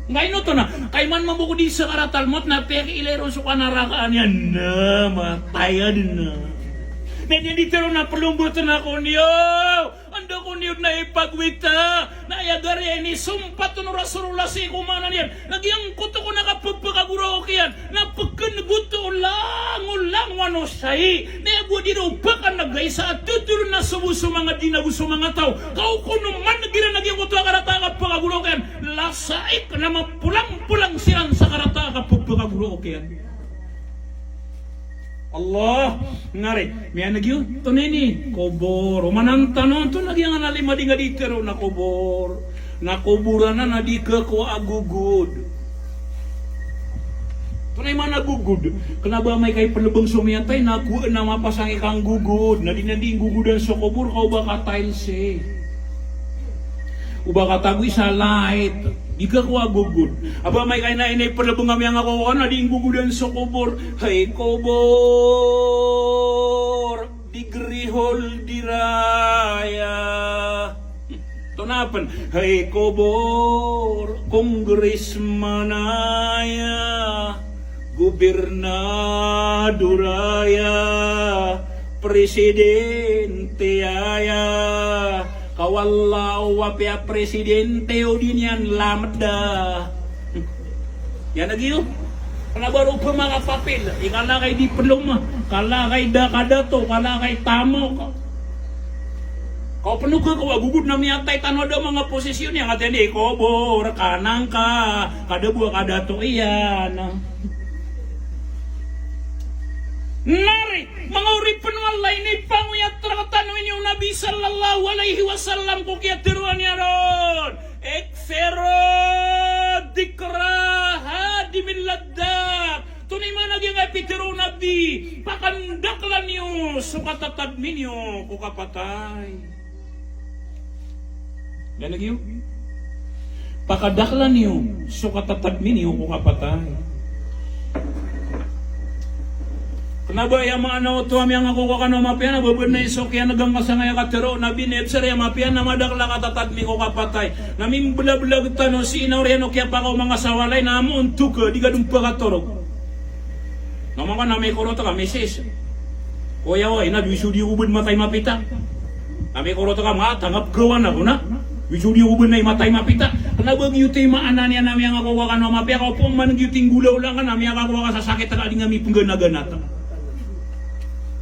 Nga ino oto na, kaiman mambo ko di sakaratal mawt na pekiilay ron so kanarakaan iyan na matay aden na. Na iyan di tero na pelombaten ako niyo. Anda kon iyo na ipagwita? Na aya gari a inisompat on o Rasulullah sii ko maana niyan na giyangkoto kon a kapepekagoraok iyan na pekengoto o langolangowan o sai. Na aya bo di ron pekanegay sa a totol na so bo so manga dina bo so manga taw. Ka o kono maneg iran a giyangkoto a karata a kapepekagoraok iyan, lasaik na mapolangpolang siran sa karata a kapepekagoraok iyan. Allah, ngari, miyaneg iyo, tonaa ini, kobor. Oman tano, tonaa giyangan a lima di nga di tero na kobor. Na kobor anan a di keko a gogod. Tonaa i maana gogod? Kena ba amay ka ipelebeng so miyatay, na ko na mapasang i kanggogod. Na di nan di inggogodan so kobor, ka o ba ka tiles e. O ba ka tago i sa light. Di keko a gogod. Aba amay ka ina ina ipelebeng a miyangakowa kano a di inggogodan so kobor. Hay kobor, degree holder aya. Tonaa pen? Hay kobor, congressman aya, gobernador aya, presidente aya. Ka o Allah o apiya presidente o di niyan lameda. Iyan a giyo. Kena ba ron pemakapapil. Ikala kay di peloma. Kala kay da ka dato. Kala kay tamok. Ka o pen o keko a gogod na miyatay tano a da manga posisyon iyan, kataya di kobor, kanangka, ka da bo a ka dato iyan. Nari, manga oripen o Allah, inipangoyat rektano ini o Nabi sallallahu alaihi wasallam ko kiyateroa niyan on. Ikthiru dhikra hadimil ladhdhat. Tonaa i maana giyangkai a pitero o Nabi, pakandakla niyo so katatadmi niyo ko kapatay. Iyan a giyo. Pakadakla niyo so katatadmi niyo ko kapatay. Kena ba aya maana oto a miyangakowa kano a mapiya na ba benay so kiyaneg angka sangkaya katero o Nabi, na ibesar aya mapiya na madakl a katatadmi ko kapatay. Na mimbelabelag tano sii na oriyan o kiyapakaoma ngka sa walay na amoon toka di ka den pakatorog. Na manga na mikorot ka misis. Koya wa ina, di so di ko ben matay mapita. Na mikorot ka, ma, tangap gawan ako na. Di so di ko ben ay matay mapita. Kena ba giyoto i maana niyan a miyangakowa kano a mapiya, ka opama giyoto i nggolawla ngka na miyakakowa ka sa sakit ka a di nga mipengganaganata.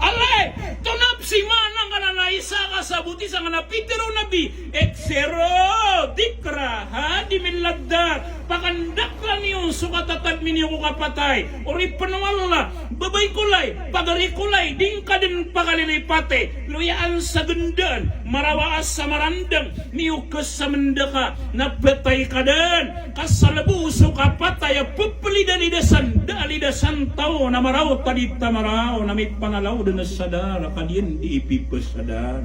Alay, tonaa pn i maana ngka na isa ka saboti sangkanan a pitero o Nabi, ikthiru dhikra hadimil ladhdhat. Pakandakla niyo so katatadmi niyo ko kapatay. Oripen o Allah, babay ko lay, pagari ko lay, di ngka den pakalilipati. Loyaan sa gendaan, marawa a sa marandang, miyoka sa mendaka, na petay ka den. Ka sa lebo so kapatay a pepelidalidasan, da a lidasan taw na maraw ta di ta maraw, na mipanalaw den a sadar, ka di den di ipipesadar.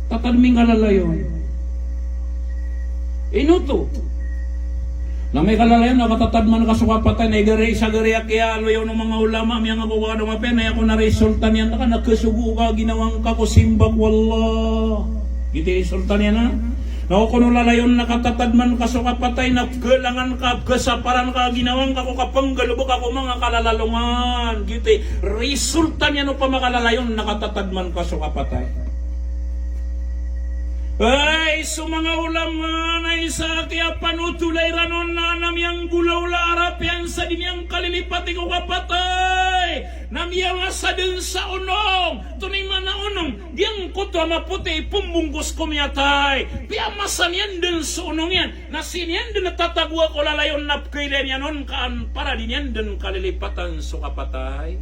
Tatadmi ngka lalayon. Ino oto? Na amay ka lalayon na katatadman ka so kapatay, na igari, isa gari a kiyaaloy o manga ulama, miyangakowa kano a mapiya, na aya kon a resulta niyan reka na kasogo ka a ginawa ngka ko simba ko Allah. Giyoto i resulta niyan a. Na o kon o lalayon na katatadman ka so kapatay, na pgalangan ka, pgasaparan ka a ginawa ngka ko kapenggalebek ko manga kalalalongan. Giyoto i resulta niyan opama ka lalayon na katatadman ka so kapatay. Ay, so manga ulama na isa a kiyapanothola iran on na, na miyanggolawla a rapiyan sa di niyan kalilipati ko kapatay. Na miyawasa den sa onong. Tonaa i maana onong? Giyangkoto a mapoti i pembongkos ko miyatay. Piyamasa niyan den so onong iyan. Na sii niyan den tatagoa ko lalayon na pkhailay niyan on ka an para di niyan den kalilipatan so kapatay.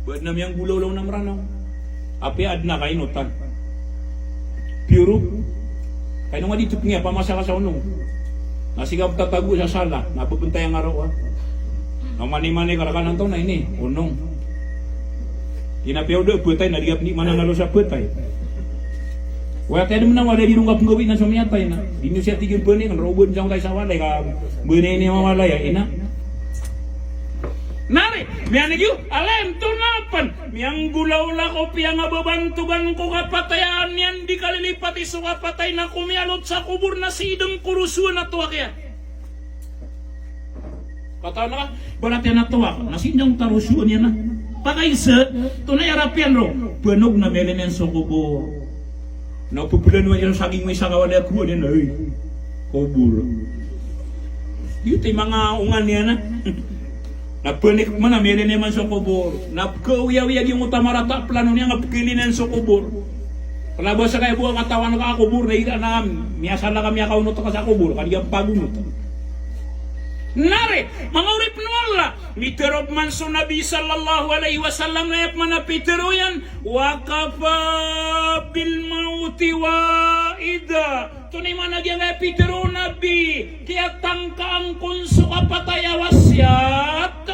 Ba aden a miyanggolawla on a Meranaw. Apiya aden a kainotan. Piyoro. Kaino nga di tepngi a pamasa ka sa onong. Na sii ka ptatago sa sala, na pphantay angka roo a. Na mani-mani ka rkano antonaa ini, onong. Ina piya o da phatay, na di ka pn di mananalo sa phatay. Waya tadm na wala di ron ka pnggawii na so miyatay na. Di niyo siya tig iyan pn iyan, roo bn sangkai sa walay ka bn ini mawalay a ina. Na ri, miyaneg iyo, alim, tonaa pn, miyanggolawla ko piyangababantogan ko kapatay a niyan di kalilipati so kapatay na komiyalot sa kobor na sidng ko rosoan a towak iyan. Katawan ka, barat iyan a towak, na sidng ta rosoan iyan na. Pakaisa, tonaa i arap iyan roo, banog na miyailay niyan so kobor. Na pphilanowan iyan sa gingwisa ka walay a kowan iyan, ay, kobor. Giyoto i manga onga niyan na. Na pnik man a miyailay niyan man so kobor. Na pkhaoyawiya giyangkoto a marata a plano niyan a pkhailay niyan so kobor. Kna ba sa kaya bo a katawan ka a kobor na ira na miyasala ka miyakaonot ka sa kobor, ka di ka pagonot. Na ri, manga oripn o Allah, mitharo pman so Nabi sallallahu alaihi wasallam na aya pman a pitharo iyan, wa kafa bil mauti wa'idha. Tonaa i maana giyangkaya pitharo o Nabi, kiyatangka angkon so kapatay a wasiyat.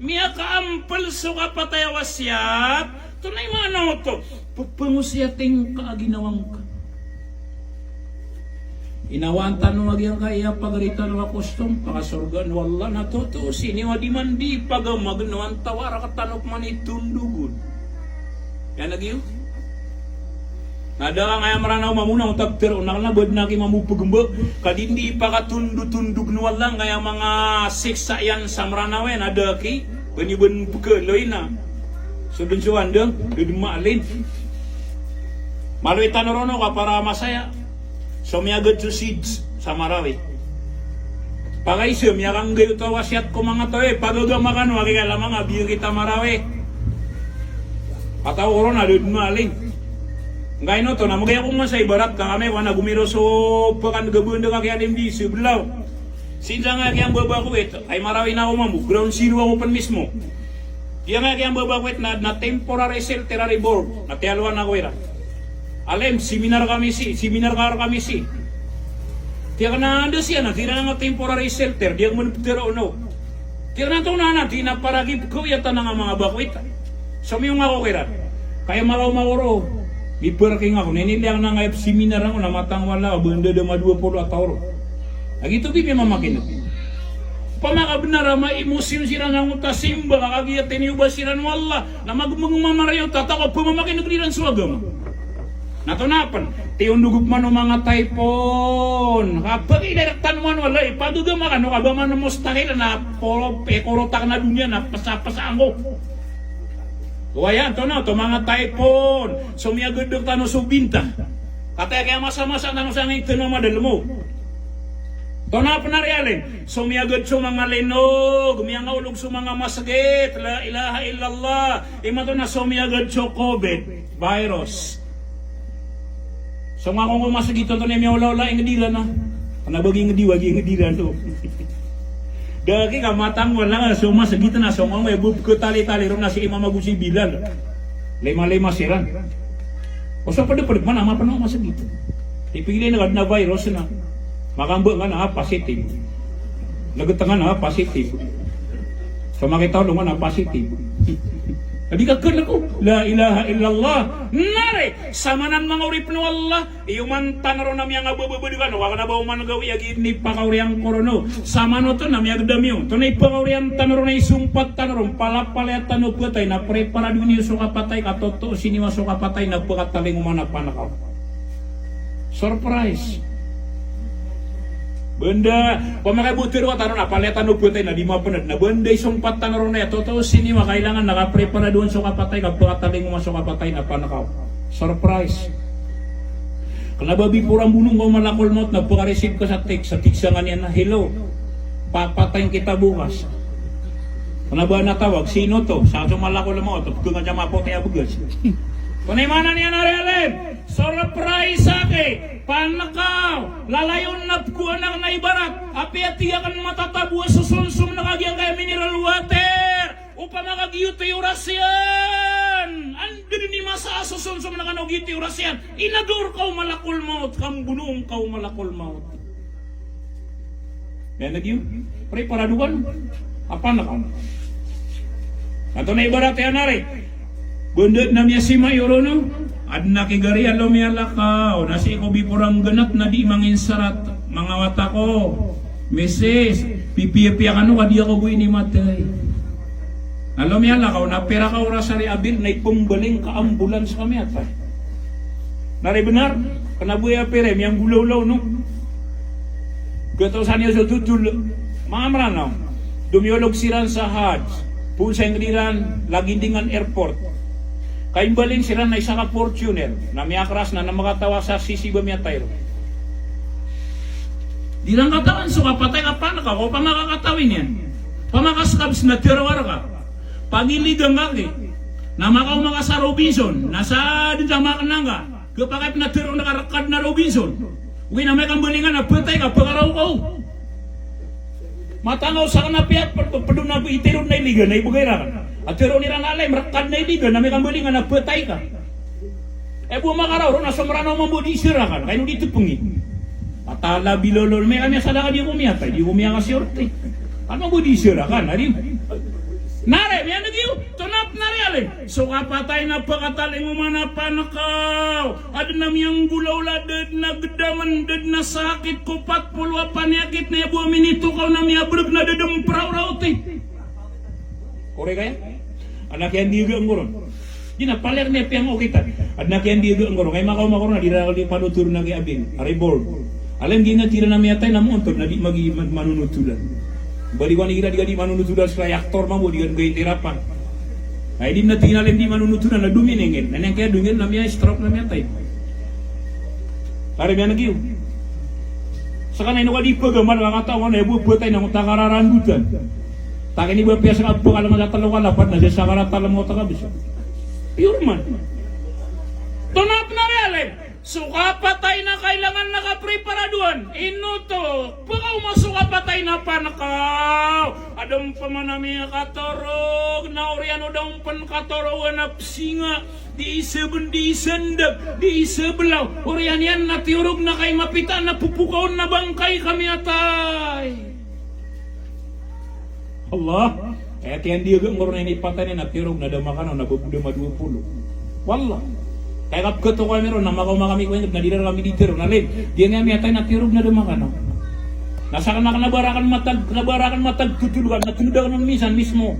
Miyakaampl so kapatay a wasiyat. Tonaa i maana oto? Pphangosiyati ngka a ginawa ngka. Inawaan tano a giyangkaya pagari tano a kostom, pakasorgaan o Allah na toto siniwa di man di pagamagn o antawaa rktano pman i tondog on. Aya na giyo. Na da ka angkaya Mranaw mambo na oto a ptharo, na kna ba dn aki mambo pgmba, ka di ndi pakatondotondog o Allah angkaya manga siksa iyan sa Mranaw, na da aki, ba niyo bn pkhaaloy na. So dn so andang, da dn maalin. Maloy tano ron o ka para masaya. So miyagad so SIDS sa Marawi. Pakaisa, miyakanggay oto a wasiyat ko manga taw, e, pagagama kano a kikala manga biyangkit a Marawi. Pataw ko ron a da dn maalin. Ngkaino oto, na mgay ako masa ibarat ka kami, wana gomiraw so pkan gabanda ka kiyalim di, so belaw. Sii sa ngka kiyambabakowit, ay Marawi na ako mambo, ground zero ako pn mismo. Giyangkaya kiyambabakowit na, na temporary shelter a river, na tiyalowan ako iran. Alim, seminar kami sii, seminar ka rkami sii. Tiyak na anda siya na, di na nga temporary shelter, di ako man ptero no. Tiyak na to na na, di na para gipkaw ya tanang a manga bakowit. Somiyong ako kiran. Kaya makaw makaw ro. Miparking ako. Na iniliyang na nga seminar ako na matang wala, banda da ma dua polo a taw ro. Lagi to bi miyamamakineg. Opama ka bnar a maimosyon siran angkoto a simba, ka kagiya tiniyoba siran o Allah, na magmgmamarayaw ta, ta ko pmamakineg iran so agama. Na to na pn, tiyondog pman o manga typhoon. Kapag idarak tano man, wala, ipagagama kano, ka ba man mustahil na poro, e, korotak na doniya na psa-psa anggo. Waya, to na, to manga typhoon. So miyagdg tano so binta. Kataya kiyamasa-masa tano sa ngitn a madalmo. To na pn a riyalim. So miyagd so manga linog, miyangaolog so manga masgit, la ilaha illallah. Imanto na so miyagd so covid virus. So manga ko masgit oto na miyaolaola ingd iran a. Kna ba gingd iwa, gingd iran to. Da aki ka matang wala nga so masgit na so manga bo pkatali-tali ron na si imam ago si Bilal. Lima-lima siran. O so pd-pd man a mapn o masgit. Ipigilay na kadn a virus na. Makamba nga na positive. Lagt nga na positive. So makita o nga na positive. Adi ka kn ko. La ilaha illallah. Nari, samanan manga oripn o Allah. Iyo man tano ron a miyangabababad kano, ka kna ba oman gawii a gii pakaoriyan ko ron o. Samanoto na miyagdam iyo. To na ipakaoriyan tano ron a isompat tano ron, palapalaya tano phatay na preparado niyo so kapatay, ka totoo siniwa so kapatay na pakatalingoma na panakaw. Surprise. Banda, pamakaboter wa tano na palaya tano phatay na di mapnd na banda isompat tano ron a totoo siniwa kailangan na kapreparado on so kapatay, ka pakatalingoma so kapatay na panakaw. Surprise. Kna ba before a mbono ngka o malakol maut na pakareceive ka sa text, sa text sa ngka niyan na, "Hello. Papatayin kita bukas." Kna ba na tawag, "Sino to?" Sa so malakol maut, pkngan sa mapoti a bgas. Kna imanan iyan a riyalim. Surprise aki. Panakaw. Lalayon na pkowan akn a ibarat. Apiya tig akn matataboa so somsom na kagiya kaya mineral water. Opama ka giyoto i oras iyan, anda dn i masa a so somsom na kano giyoto i oras iyan, inagaw rka o malakol maut, kambonoon ka o malakol maut. Aya na giyo, preparado kano. Apan ka. Antonaa i ibarat iyan ari? Bended na miyasima iyo rono. Aden a kigari a lomiyalakaw, na sii ko biporang genat na di manginsarat. Manga wata ko, misis, pipiyapiya kano ka di ako bo inimatay. Na lomiyalakaw, na pira ka oras ari a bil na ipembaling ka ambulance ka miyatay. Na ari benar, kena bo aya pira, miyanggolawlaw, no? Gataw san iyo so totol, manga Meranaw. Domiyolog siran sa Hajj, poon sa inged iran, lagid iyan airport. Kaimbaling siran na isa ka Fortuner, na miyakras na, na makatawa sa sisi ba miyatay ron. Di iran katawan so kapatay ka, apan ka, opama ka kakatawin iyan. Opama ka skabs na tero a reka. Pagiligan ka ki. Na makaoma ka sa Robinson, na sa den sa makenang ka. Kepakay pen a tero na ka rekad na Robinson. Ogaid na amay ka mbalingan a petay ka, pekaraw ka o. Matangaw sa kena piya pe-, pe-, pedon a itero na iligan na ibegay raken. A tero iran a lay, merekad na iligan, na amay ka mbalingan a petay ka. E bo makaraw ron na so Meranaw mambo di serakan, ka ino di tepengi. Matala bilolol, amay ka miyasada ka di ko miyatay, di ko miyakasiyorte. Kano bo di serakan, ari. Na ari, miyaneg iyo, tonaa pen ari, alay. So kapatay na pekatalingoma na apan ka o. Aden a miyanggolawla, da den a gedamen, da den a sakit ko pat polo a paniyakit na aya bo a minitokaw na miyabereg na da den perawrawti. Korek aya? Anak iyan di ega ngkoron. Di na palek niyan piyang okitan. Anak iyan di ega ngkoron. Kay makaoma koron na di rakal di panotoron a ki abing. Ari board. Alay, di na tira na miyatay na moontor na di magi-, mag-, manonotodan. Bali ko ani kira di ka di manonotodan sa aktor mambo di ka di ka intirapan. Ay di na tina alay di manonotodan na dominengel. Na niyan kaya dongel na miya-stroke na miyatay. Ari miyaneg iyo. Seka na ino ka di pegamal ka katawan na aya bo a petay na ngota kararandotan. Takini ba piya seka pekal nga sa telo ka lapad na sii sa karatal nga ngota kabes. Pure man. Tonaa pen ari, alay. So kapatay na kailangan na kapreparadoan. Ino oto? Pekaoma so kapatay na apan ka o. Aden pen a miyakatorog na oriyan o da pen katorogan a pesinga. Di iseben, di isendeg, di isebelaw. Oriyan iyan na tiyorog na kay mapita na pepokaon na bangkay ka miyatay. Allah. Kaya tiyan di ega ngkoron a inipatay niyan na tiyorog na da makanaw na ba bo da madowa polo. Wallah. Kaya kapeketokaw ami ron na makaoma kami ko inged na di ran kami di tero na, alay. Di niyan miyatay na tiyorog na da makanaw. Na seka na kena ba raken matag, kena ba raken matag totol ka, na tened aken on minsan mismo.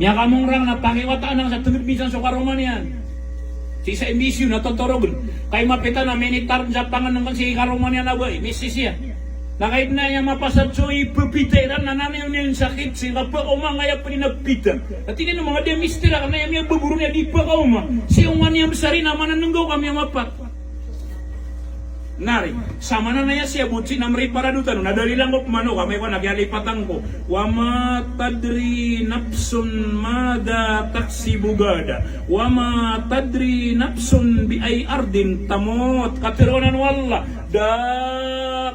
Miyakamong ran na pakiwataan aken sa tened minsan so karoma niyan. Sii sa imbisyon na totorogen. Kay mapita na minitar sa pangenengken sii karoma niyan a bai, misis iyan. Na kay den a aya mapasad so ipepita iran na nanayawn iyan sakit sii ka pekaoma ngaya pen inapita. Na tig iyan o manga di a mister aken na aya miyababoro niyan di pekaoma. Sii o nga niyan besar i na mananenggaw ka miyamapat. Na ari, samanan aya sii a bo sii na meriparado tano, na dalil angko pman o, ka amay ko na kiyalipatan ko. Wa ma tadri nafsun madha taksibu ghada. Wa ma tadri nafsun bi ayyi ardin tamut. Katero anan o Allah, da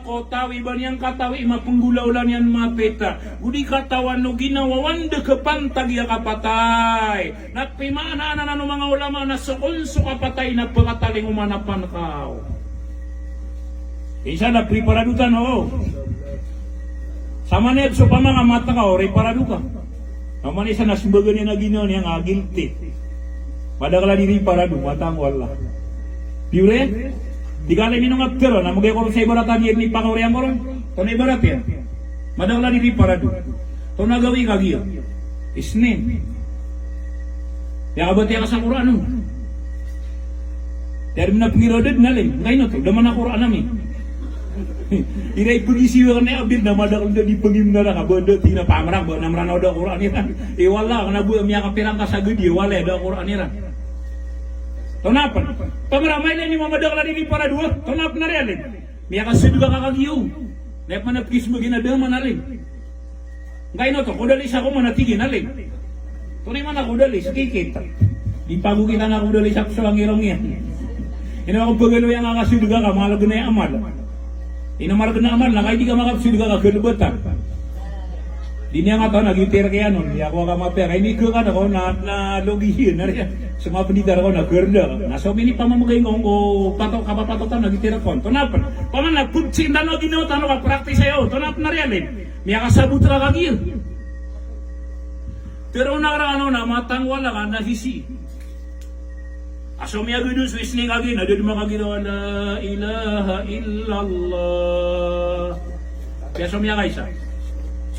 ko tawi ba niyan katawi i mapenggolawla niyan mapita. Go di katawan o ginawa o anda kapantag iyan kapatay. Na pimaanaan anan o manga ulama na so kon so kapatay na pekatalingoma na apan ka o. Isa na preparado tano. Samanan so pamanga mata ka o, preparado ka. Na oman isa na sembagan iyan a ginawa niyan a guilty. Madakel a di preparado, mata ko Allah. Pure? Di ka lay minong a petero, na magay ko ron sa ibarat a di iyan ipakaoriyan ko ron. Tonaa ibarat iyan? Madakel a di preparado. Tonaa gawii ka giya? Isnin. Aya kabatiya ka sa Qur'an o. Aya di mena pengirada den, alay. Ngkaino oto, da mana Qur'an ami. Iray pegisiwa kena abil na madakel da di pengimnara ka, ba da tina pamerang, ba na Meranaw da Qur'an iran. E wallah, kena ba miyakapirang ka sa gedi, e wallah, da Qur'an iran. Tonaa pen? Pamerang, mailay niyo madakel a di preparado a. Tonaa pen ari, alay? Miyakasedeka ka kagiya o. Na aya pen a pekisebegin a da man, alay. Ngkaino oto, kodalis ako man a tig iyan, alay. Tonaa i mana kodalis, kikit. Di pagokitan a kodalis ako so angirong iyan. Ino ako pegaloy a nga kasedeka ka, maleg na aya amal. Ino maleg na amal, na kay di ka makapesedeka ka galebatan. Di niyan katawan a gitir ki anon, iya ko ka mapiya, ka ini ko ka na ko na, na logi iyan, na riya. So mapendita ko na gerda. Na so minipamamegay ko, ko pato, kapapato tano a gitir ko. Tonaa pen. Paman na pudsin tano ginawa tano ka practice iyo. Tonaa pen na riya lin. Miyakasabot ra ka giya. Tero na ra ano na matang wala ka na hisi. Aso miyagedon so isning agi na ded makagiraw a la ilaha illallah. Kaya so miyakaisa.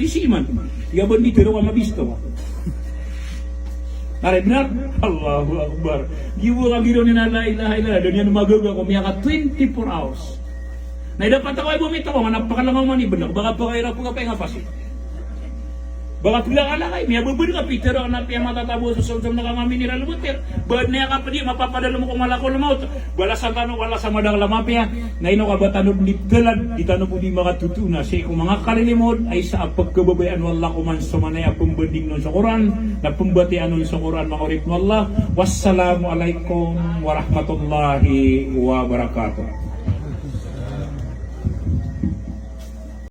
Sisi iman. Iya bandi tero ka mabisto ka. Nare benar? Allahu Akbar. Gibo ka giraw niyan a la ilaha illallah. Ded iyan magaga ko miyaka twenty-four hours. Na ida pataw ay bumito ko, nga na pakalangaw man i benar, baka pakaira ko kapay nga pasi. Baka pila ka lakay, miyabebed ka pitero na piya matatabo so somsom na kangami ni ralboter. Bad na iya kapedi, mapapadalem ko malakol maut. Balasan tano, balasan madakl a mapiya. Na ino ka ba tano di telad, di tano bo di makatutu na. Sii ko manga kalilimod, ay sa a pagkababayaan o Allah ko man so manaya pembanding non so Quran, na pembatian non so Quran, manga oripn o Allah. Wassalamu alaikum warahmatullahi wabarakatuh.